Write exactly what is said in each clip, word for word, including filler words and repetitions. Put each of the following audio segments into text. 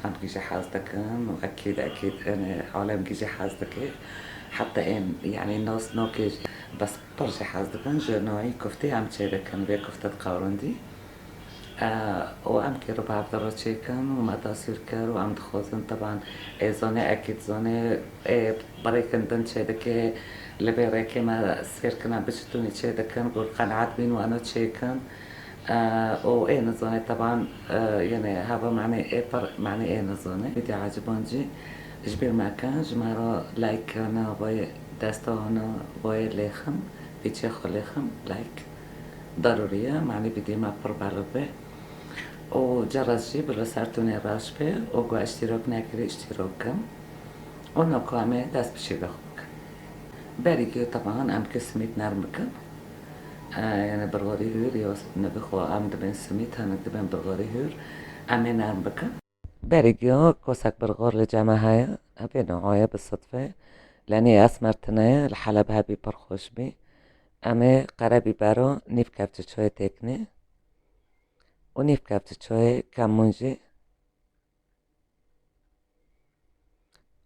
Em gî jî hez dikin û ekîd, ekîd, yani, alem gî jî hez dike. Heta ên, yani, nas nokê jî, bes pir jî hez dikin. Ji navî kuftê em çêdikin, vê kufte diqewrindî. E, û em kêro bi hevdira çêkin û me taswîr kir û em dixwazin, teban, ê zanê, ekîd zanê, ê birêkin din çêdike, li vê rêkê me sêr kine, bi çi tûnî çêdikin, ku qenaet bîn û eno çêkin. E, û ê nizane, teban, e, yani, hava, manê ê pir, manê ê nizane. Vîdeo eciban jî ji bîr mekin, ji me re like kirine, vay desta hona, vay lêxim, pîçê xwe lêxim, like. Darûrî ye, manê vîdeo me pir belû be. Û ceres jî bi li ser tûnê reş be û ku iştîrok nekirî, iştîrok kim. Û noko em ê dest bi şîvê xwe bikin. Berî ku, teban, em ki simît nerm bikin. E, yani birxorî hûr, ya nivî xwe em dibên simît, hinek dibên birxorî hûr, em ê nerm bikin. Berî ku kosek birxor li cem me heye, evê niha ye bi sidfe, lenê esmer tune ye, li Heleb hebî pir xweş bî. Em ê qerebîbero nîv kevçî çoyê têkinê û nîv kevçî çoyê kemûn jî.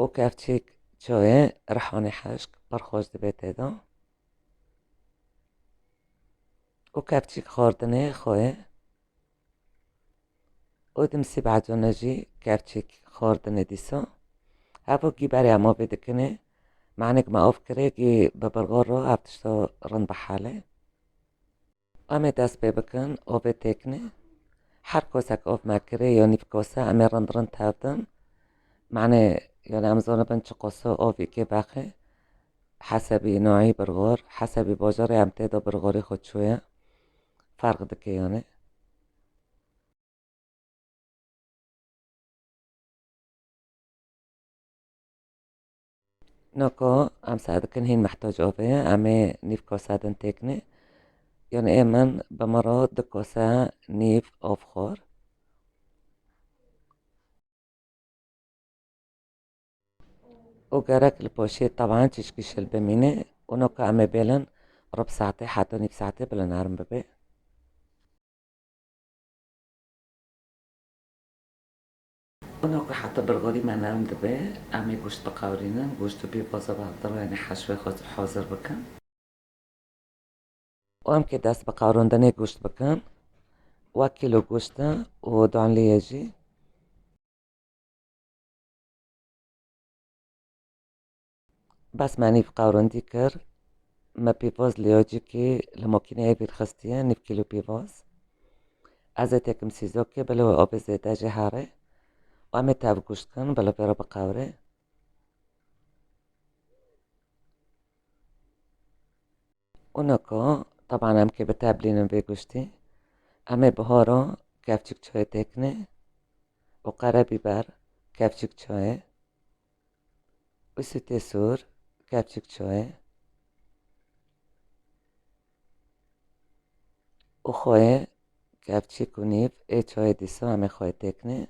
Û kevçîk çoyê rihanê hişk pir xweş dibe tê de. Û kevçîk xwardinê xwe ye. Û di misîb ecûne jî kevçîk xwardinê dîsa. Hevo gî berê em avê dikinê. Manik me av kirê, gî bi birxor re ev tişta rind bihele. Em ê dest pê bikin, ovê têkinê. Her kosek ov me kirê ya nîv kose, em ê rind rind tevdin. Manê, yani, em zonibin çi qoso ovî kê vexê. Hesebî noyî birxor, hesebî bajarê em tê de birxorî xwe çûye. Ferq dike, yani. Noko em seh dikin hîn mehtac ovê ye, em ê nîv kosa din têkinê. Yanî ê min bi min re du kosa nîv ov xwar. Û gerek li poşê teban çişkî şil bimîne û noko em ê bêlin rib saetê heta nîv saetê bila nerm bibe. Û noko heta birxorî me nerm dibe, em ê goşt biqewirînin, goşt û pîvoza bi hev de re, yanî heşwê xwe hazir bikin. Û em kê dest bi qewrindinê goşt bikin, wek kîlo goşt e û danliyê jî. Bes me nîv qewrindî kir, me pîvoz liyocikî li mokîneyê vîr xistiye, nîv kîlo pîvoz. Ez ê têkim sîzokê, bila wê avê zêde jê here û em ê tev goşt kin, bila vê re biqewire. Û noko, teban em kê biteblînin vê goştî. Em ê biharo kevçik çoyê têkinê û qerebîber kevçik çoyê û sutê sor kevçik çoyê û xoyê kevçik û nîv ê çoyê dîsa em ê xoyê têkinê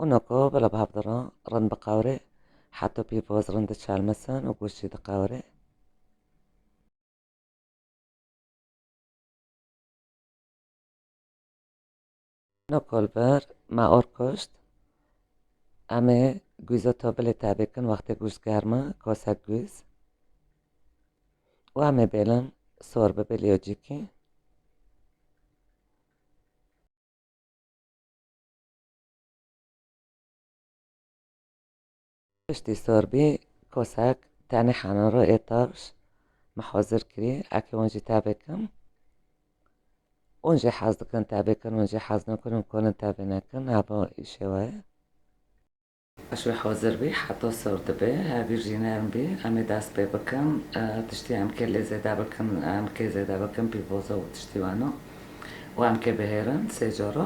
û noko bila bi hev de re rind biqewire, heta pîvoz rind diçelmisin û goşt jî diqewire. Noko li vir me or kuşt. Em ê gûza tovilê tevê kin, wextê goşt germ e, kosek gûz. Û em ê bêlin sor bibe liyocikî. Piştî sor bî, kosek tenê hene re ê tavş me hazir kirî, ekê wan jî tevê kim. Wan jî hez dikin tevê kin, wan jî hez nakin, wan konin tevê nekin, heva îşê we ye. Eş wê hazir bî, heta sor dibe, hevîr jî nerm bî, em ê dest pê bikin. E, tiştî em kê lê zêde bikin, em kê zêde bikin, pîvoza û tiştî wano. Û em kê bihêrin, sê cara.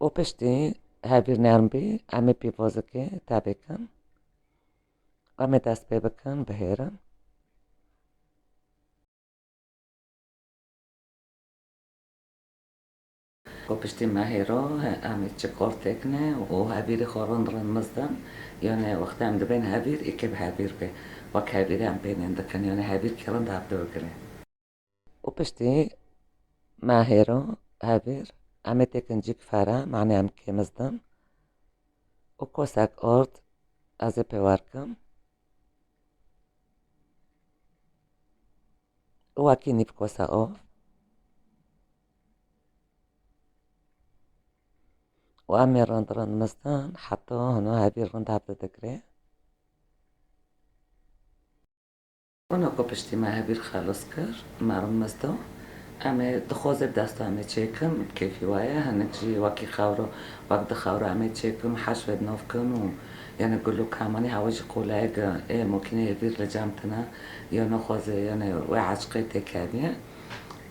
Û piştî hevîr nerm bî, em ê pîvozikê tevê kin. Em ê dest pê bikin, bihêrin. Û piştî me hêro, em ê çik or têkine û hevîrê xwe rind rind mizdin. Yanî wextê em dibên hevîr, ê kê bi hevîr be. Wek hevîrê em pênên dikin, yanî hevîr kê rind hev dibigire. Û piştî me hêro, hevîr, em ê têkin cîk fere, manê em kê mizdin. û kosek ort ez ê pê wer kim. Û wekî nîv kosa ov. Û em ê rind rind mizdin heta hino hevî rind hev digire. Hino ku piştî me hevîr xelos kir, me rind mizdo. Em ê dixwaze bi desta em ê çêkin, bi kêfî we ye. Hinek jî wekî xewro, wek di xewro em ê çêkin, heşwê di nov kin û yani gul û kamanî hewa jî qoleyek ê mokînê hevîr li cem tine, yo nexwaze yani wê eşqê têkeviye.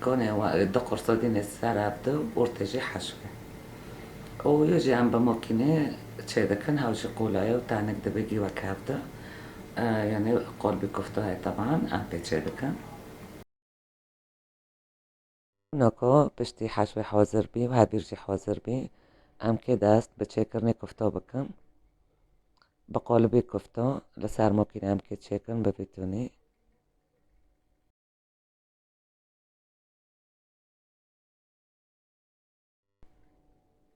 Konê wa-, du qurso dînê ser hevdi û ortê jî heşwê. Û yo jî em bi mokînê çêdikin, hew jî qolaye û tenik dibigî wek hevdi. E, yani qolbî kufto heye teban, em pê çêdikin. Noko piştî heşwê hazir bî û hevîr jî hazir bî, em kê dest bi çêkirinê kufto bikin. Bi qolbî kufto li ser mokînê em kê çêkin bi vîtûnî.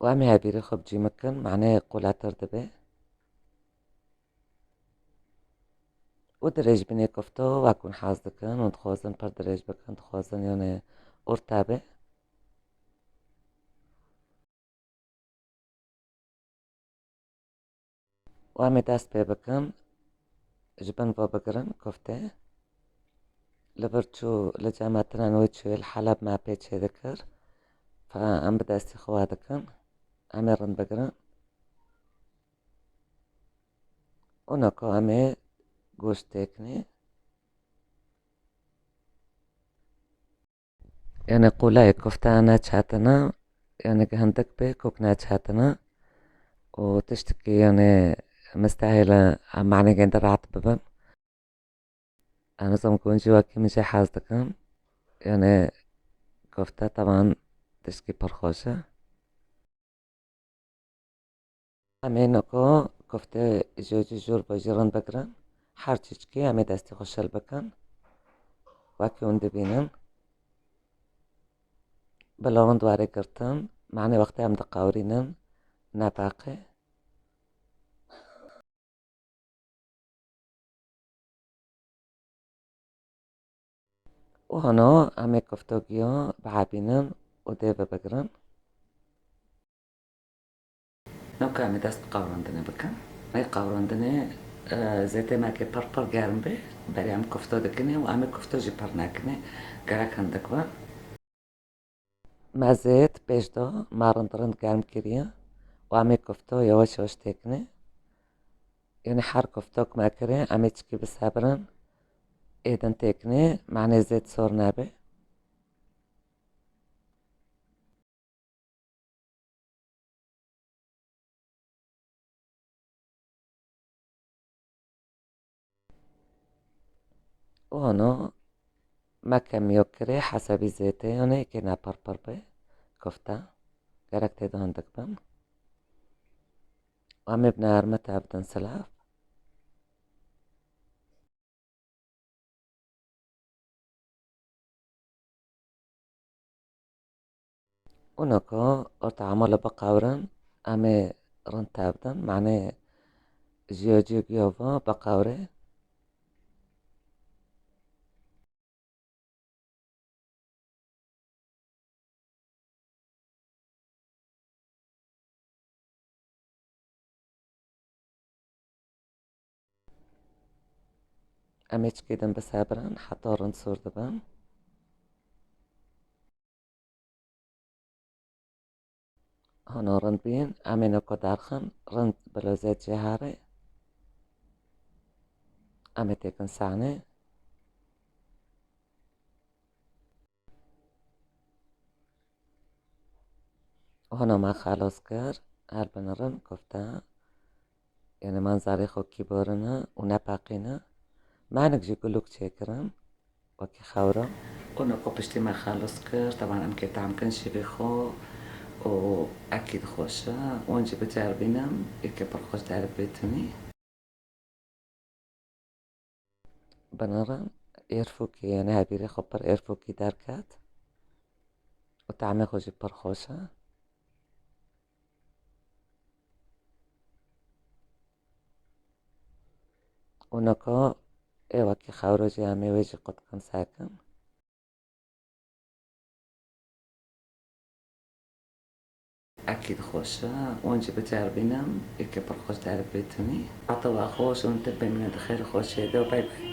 Û em ê hevîrê xwe bi cî mikin, manê qulatir dibe. Û dirêjbînê kufto wek hûn hez dikin, hûn dixwazin pir dirêj bikin, dixwazin yani orta be. Û em ê dest pê bikin, ji bin ve bigirin koftê. Li vir çû li cem me tinen wê çûyê li Heleb me pê çêdikir. Fe em bi destî xwe dikin. Em ê rind bigirin. Û noko em ê goşt têkinê. Yani qulay kofte neçetine, yani hindik pê kok neçetine û tiştekî yani mistehêle em manê gende rahat bibin. Em zam gunci wekî min jê hez dikim. Yani kofte taban tiştekî pir xweş e. Em ê noko kofte ji cî jor ve jî rind bigirin. Her çiçkî em ê destî xwe şil bikin. Wekî hûn dibînin. Bila rind were girtin. Manê wextê em diqewirînin. Nepeqê. Û hino em ê koftogiya bihabînin û dê bibigirin. Noka em ê dest bi qawrandinê bikin. Ê qawrandinê, e, zêtê me ke pir pir germ be, berê em kofto dikinê û em ê kofto jî pir nekinê. Gerek hindik be. Me zêt pêş de me rind rind germ kiriye û em ê kofto yavaş yavaş têkinê. Yani her koftok me kirê, em ê çikî bisebirin. Êdin têkinê, manê zêt sor nebe. Û hano me kemiyo kirê hesabî zêtê, yanê kê ne pir pir be kofta. Gerek tê de hindik bin. Em ê bi nerme tevdin silav. Û noko orta emala biqewrin, em ê rind tevdin, manê jiyo jiyo giyo va biqewrê. Em ê çikê din bisebirin heta rind sor dibin. Hano rind bîn, em ê noko derxin, rind bi lozet jê herê. Em ê têkin sahnê. Hano me xelos kir, her binirin kofte. Yani manzarê xwe kîborine û nepeqîne. Me hinek jî gulûk çêkirin, wekî xewra. Û noko piştî me xelos kir, teban em kê tam kin şivê xwe û ekîd xweş e. Wan jî biceribînin, êkê pir xweş derek bê tunî. Binêrin êrfûkê, yani hevîrê xwe pir êrfûkî derket û tamê xwe jî pir xweş e. Û noko ê wekî xewro jî em ê wê jî qutkin sekin. Ekîd xweş e, hûn jî biceribînin, êkê pir xweş derib bê tinî. Heta we xweş û hûn tim bimînin di xêr û xweşiyê de û bay bay.